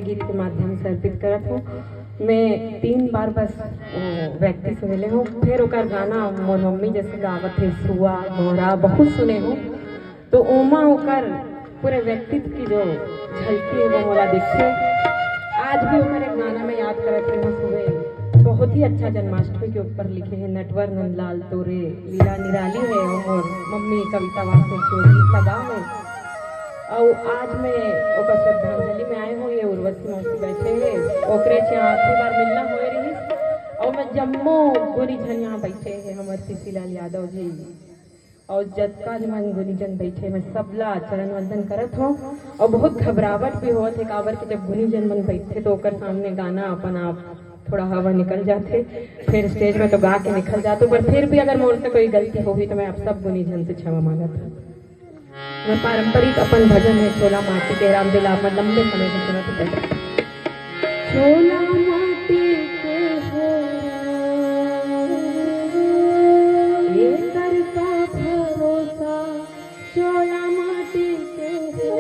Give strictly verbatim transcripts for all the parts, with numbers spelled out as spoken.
गीत के माध्यम से अर्पित करत हूँ। मैं तीन बार बस वो व्यक्ति से मिले हूँ, फिर ओकर गाना मोर मम्मी जैसे गावत है, सुआ, मोरा, बहुत सुने हूँ। तो ओमा ओकर पूरे व्यक्तित्व की जो झलकी है, वो मोला दिखथे। आज भी ओकर एक गाना मैं याद करत रही हूँ सुबह, बहुत ही अच्छा जन्माष्टमी के ऊपर लिखे हैं, नटवर नंदलाल तोरे लीला निराली है, और मम्मी कविता वास्तव चोरी सदा में। और आज मैं ओकर श्रद्धांजलि में आए हूँ, ये उर्वशी मौसी बैठे हैं, ओकरे से आखिरी बार मिलना होए रही। और मैं जम्मो गुनी झन यहाँ बैठे हैं, हमारे पीसी लाल यादव जी, और जतका भी मन गुनी जन बैठे, मैं सबला चरण वंदन करत हूँ। और बहुत घबरावट भी होत है, काबर कि जब गुनी जन मन बैठे तो ओकर सामने गाना अपन आप थोड़ा हवा निकल जाथे, फिर स्टेज में तो गा के निकल जाते, पर फिर भी अगर मोर से कोई गलती होगी तो मैं आप सब गुनी जन से क्षमा मांगत हूँ। मैं पारंपरिक अपन भजन है छोला माटी के, रामदेव आप मन लंबे समय से सुनत हूँ। छोला माटी के हो, एकर का भरोसा, छोला माटी के हो।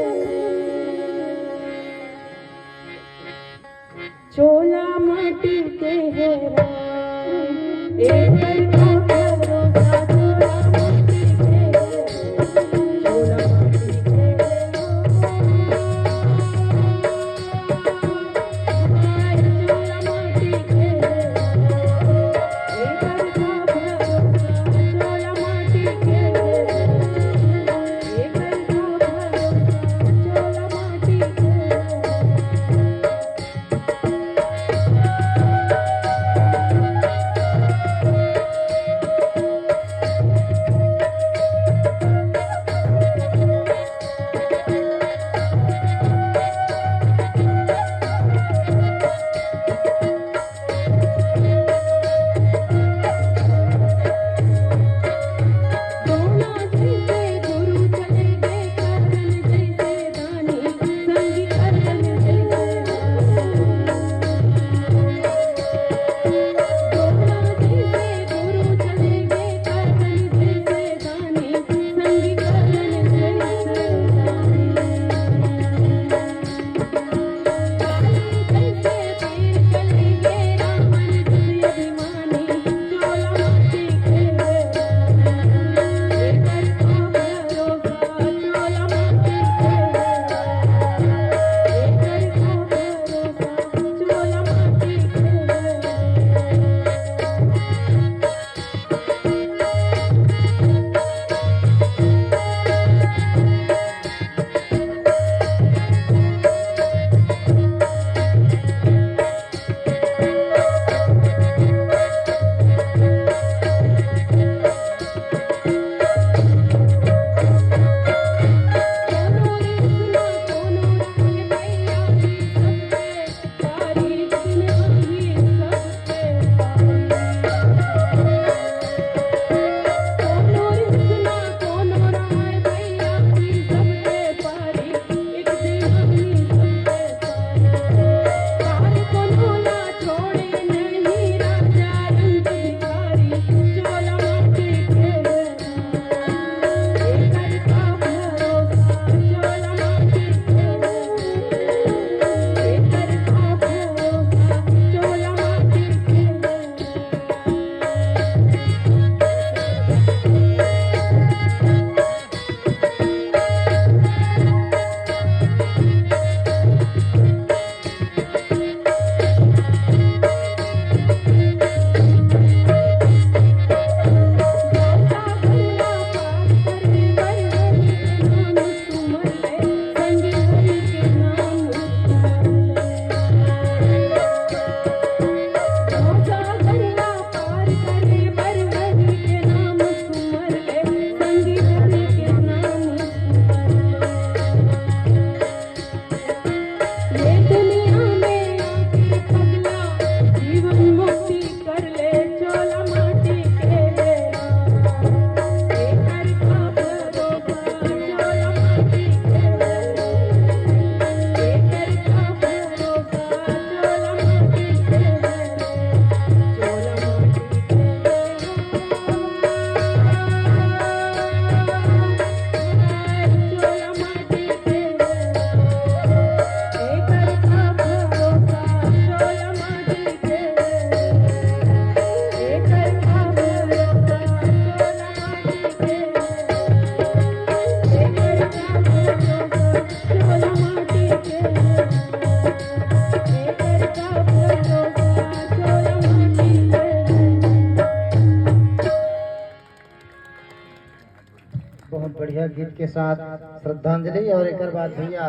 छोला माटी के हो, एकर का भरोसा, छोला माटी के हो, छोला माटी के हो। बढ़िया गीत के साथ श्रद्धांजलि और एकर बाद भैया